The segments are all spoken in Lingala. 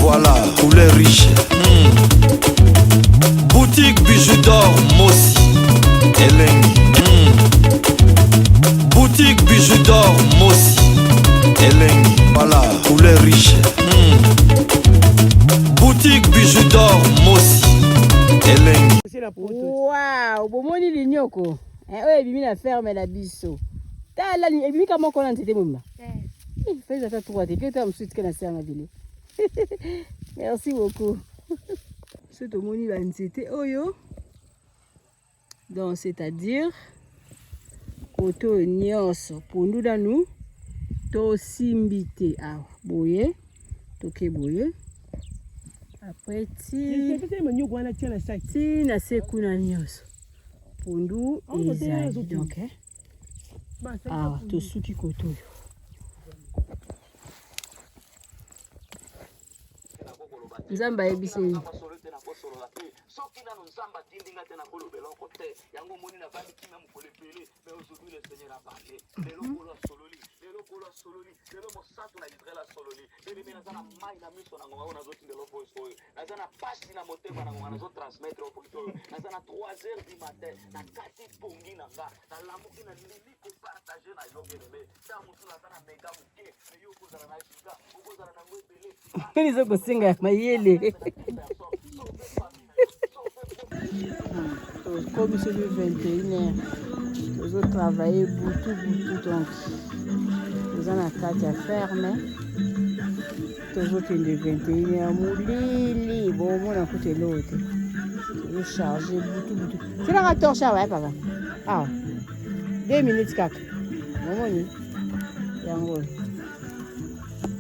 Voilà, couleur riche. Boutique Bijou d'or Mossi. Elengi. Boutique Bijou d'or Mossi. Elengi. Voilà, couleur riche. Boutique Bijou d'or Mossi. Elengi. Wow, bomoni linyoko eh, oyo ebimi na ferme na biso. Tala ebimi ka moko na nzete mobimba. Eh, fais ata trois te, keta mosusu tika na se ya mabele. Merci beaucoup. So tomoni ba nzete oyo. Donc c'est-à-dire kote oyo nyonso pondu nanu tosimbi te awa boye toke boye après ti ti na se kuna nyonso pondu ezali donc eh, awa tosuki kote oyo. Nzambe ayebisi ye. Soki nanu Nzambe atindi nga te nakoloba eloko te. Yango omoni navandi kimia mokolo ebele, mais aujourd'hui le Seigneur a parle. Lelo Nkolo asololi, lelo Nkolo asololi, lelo Mosantu na Israël asololi. Bien-aimé, naza na mayi na miso na ngonga oyo nazotindela yo voice oyo. Naza na pasi na motema na ngonga nazo transmettre yo voice oyo. Naza na 3 heures du matin, nakati pongi na nga, nalamuki nandimi ko partager na yo bien-aimé. Tango mosusu naza na mega moke, mais yo okozala na giga, okozala na yango ebele. Nini eza kosenga ya mayele. Tokomi soki 21 heures tozo travailler butu butu donc toza na kati ya ferme tozokende 21 heures molili bomona kutu eloko te tozo charge butu butu tilaka torche awa ya papa awa 2 minutes kaka omoni yango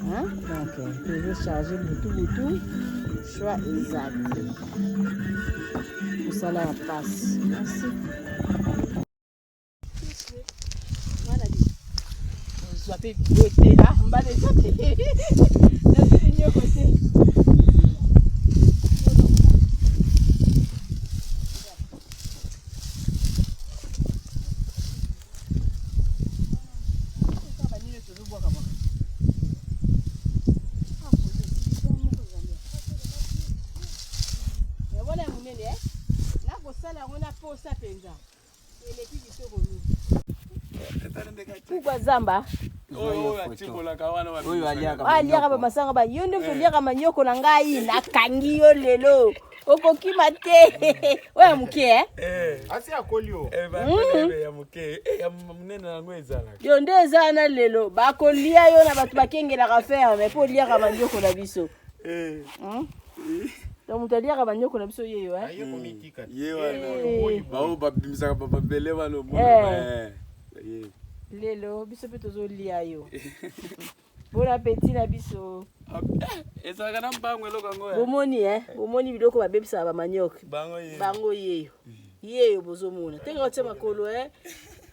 Hein? Donc, tozo charger butu butu, choix eza te. Mosala ya pasi. Merci. Ozwa mpe bote, ah, mbala eza te. Nazwi linyoko te. Wana ya monene eh? Nakosala yango na posa mpenza eleki kitoko mingi. Kuku zamba oyo aliaka aliaka bamasanga ba yo nde moto oliaka manyoko na ngai nakangi yo lelo okokima te oyo ya moke eh? eh. asi akoli o eh, mm. ya moke eh, ya monene yango ezalaka yo nde eza wana lelo bakolia yo na bato bakengelaka ferme mpo oliaka mandioko na biso hmm? Donc moto aliaka banyoko na biso yeyo ye wana bao babimisaka bababele wana omona lelo biso mpe tozolia yo Bon appétit na biso. Ah, eh, ezalaka na mbango eloko yango. Eh. Bomoni eh, bomoni biloko babebisaka ba manioc. Bango yeyo. Bango yeyo. Yeyo bozomona. Tenga otia makolo eh.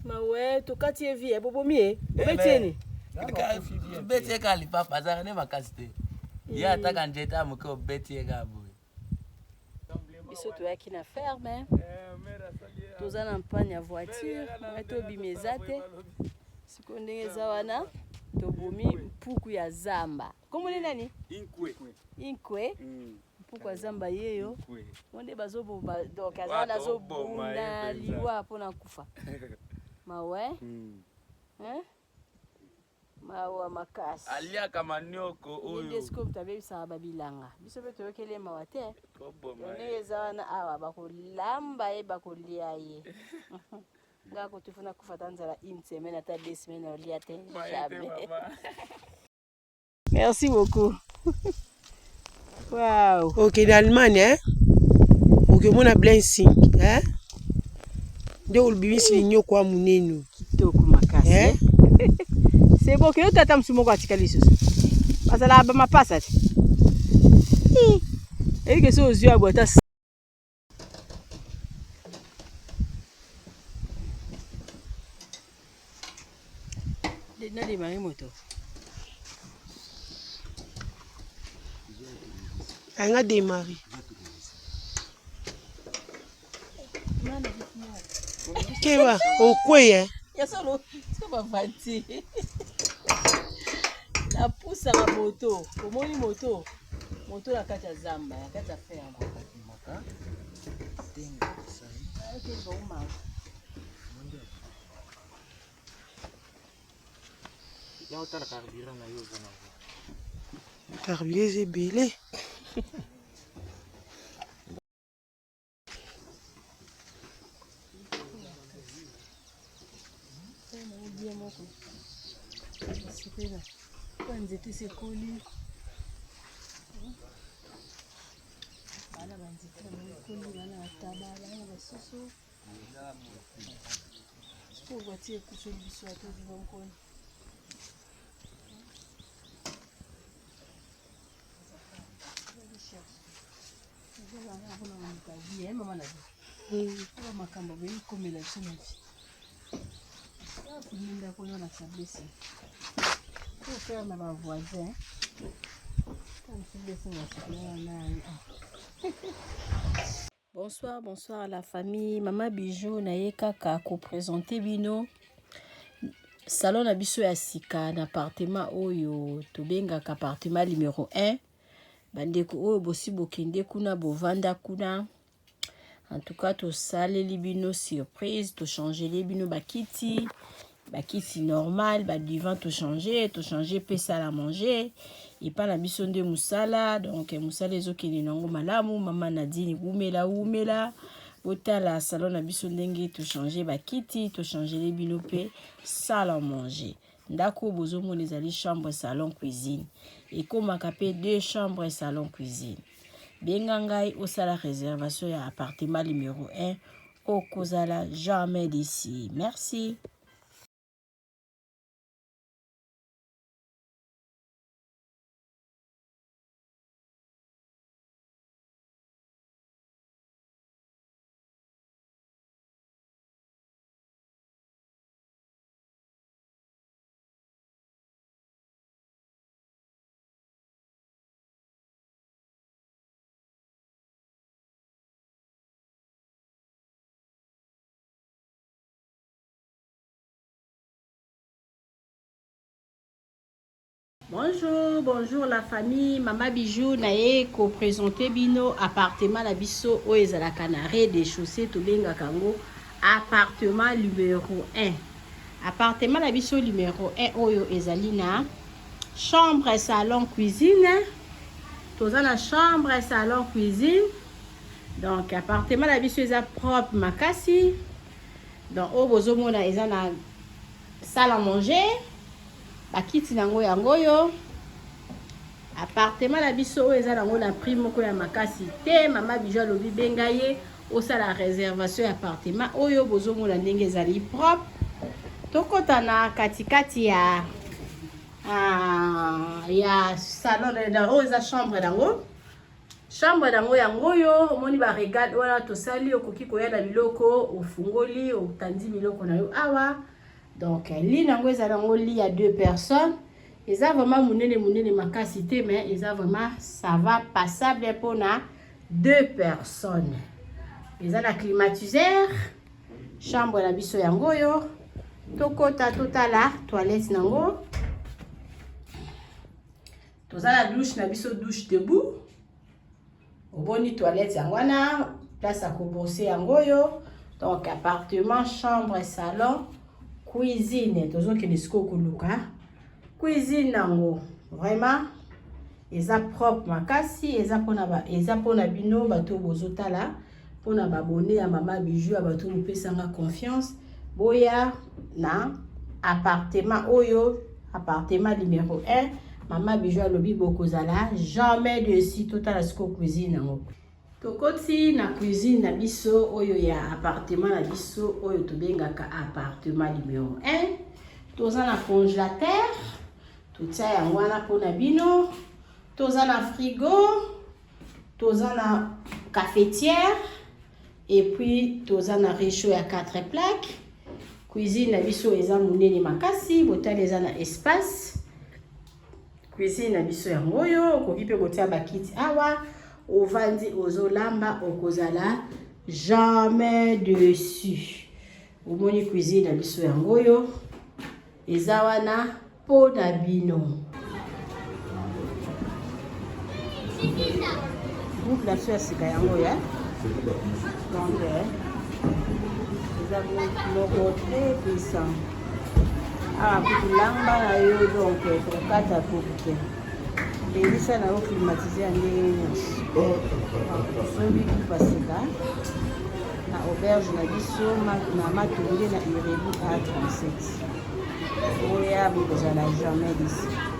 Mawe tokati ye vie eh, bobomi ye. Obeti ye ni? Obeti ye kaka lipapa azalaka nde makasi te. Ye ataka nzete ya moke obeti ye kaka boye. Biso toyaki na ferme. Toza na mpane ya voiture, moyen tobima eza te. Sikoyo ndenge eza wana tobomi mpuku ya zamba. Kombo nde nani? Inkwe. Inkwe. Mm. Mpuku ya zamba yeyo. Ngo nde bazoboma donc aza wana azobunda liwa mpo na kufa. Mawe. Mm. Hein? Mawa makasi. Aliaka manioko oyo. Nde sikoyo moto abebisaka babilanga. Biso mpe toyokeli ye mawa te. Ndenge eza wana awa bakolamba ye bakolia ye. Nga kutu funa kufa ata nzala une semaine ata deux semaines olia te jamais. Merci beaucoup. Wow. Okende Allemagne hein? Okomona blessing hein? Nde olobimisi linyoko ya monene. Kitoko makasi. Hein? C'est bon, que tata mosusu moko atikali lisusu. Bazalaka ba mapasa te. Eyike so ozwi ya boye ata Na démarrer moto. Anga démarrer. Keba, okweya. Ya solo, siko bavati. Napusaka moto, omoni moto. Moto na kati ya zamba, ya kati ya ferme. Carburant eza ebele. Bien moko. Sepela. Kwa nzete esi ekoli. Bana ba nzete na bango ekoli, bana bataba, bana basusu. Sikoyo voiture ekufeli biso ata viva mokoni. Makambo boye ekomela biso na vie kulinda kuna na sablesi ofere na bavoisin Bonsoir, bonsoir à la famille. Mama Bijou na ye kaka ko présenter bino salon na biso ya sika na appartement oyo tobengaka appartement numéro 1. Bandeko oyo bosi bokende kuna bovanda kuna. En tout cas tosaleli bino surprise, tochangeli bino bakiti. Bakiti normal, ba divan to changer, to changer pe salle à manger. Epa na biso nde musala, donc musala ezokende nango malamu. Mama Nadine wumela wumela. Botala salon na biso ndenge to changer bakiti, to changer bino pe salle à manger. Ndako bozomona ezali chambre salon cuisine. Ekomaka pe deux chambres salon cuisine. Benga ngai osala réservation ya appartement numéro 1 okozala jamais d'ici. Merci. Bonjour, bonjour la famille. Mama Bijou naye ko présenter bino appartement na biso oyo ezalaka na rez-de-chaussée tobengaka yango appartement numéro 1. Appartement na biso numéro 1 oyo ezali na chambre, salon, cuisine. Toza na chambre, salon, cuisine. Donc appartement na biso eza propre makasi. Donc oyo bozomona eza na salle à manger. Bakiti nango yango oyo. Appartement na biso oyo eza nango na prix moko ya makasi te. Mama Bijou alobi benga ye osala réservation ya appartement oyo bozomona ndenge ezali propre. Tokota na katikati ya ya salon oyo eza chambre nango. Chambre nango yango oyo omoni ba regard wana tosali, okoki koya na biloko ofungoli otandi biloko na yo awa. Donc lit nango eza nango lit ya deux personnes, eza vraiment munene munene makasi te, mais eza vraiment ça va passable pona deux personnes. Eza na climatiseur. Chambre na biso yango oyo, tokota totala toilette nango. Toza na douche na biso, douche debout. Oboni toilette yango wana, place ya kobrosser yango oyo. Donc appartement, chambre, salon, cuisine. Tozokende sikoyo koluka cuisine nango. Vraiment eza propre makasi, eza pona ba, eza pona bino bato bozotala, pona ba abonné ya Mama Bijou, ya bato bopesanga confiance, boya na appartement oyo, appartement numéro 1. Mama Bijou alobi bokozala jamais dessus. Totala sikoyo cuisine yango. Tokoti na cuisine na biso oyo ya appartement na biso oyo tobengaka appartement numéro 1. Toza na congélateur, totia yango wana mpona bino. Toza na frigo, toza na cafetière, et puis toza na réchaud ya 4 plaques. Cuisine na biso eza monene makasi, botali eza na espace. Cuisine na biso yango oyo, okoki mpe kotia bakiti awa, ovandi ozolamba, okozala jamais dessus. Omoni cuisine na biso yango oyo eza wana mpo na bino. Groupe na biso ya sika yango ya donc eza groupe moko très puissant. Awa kutu lamba na yo donc tokokata kuku te, belisa na yo climatise ya ndenge nyonso. Tosombi groupe ya sika na auberge na biso na Matonge na Irebu A37. Oya, bokozala jamais d'ici.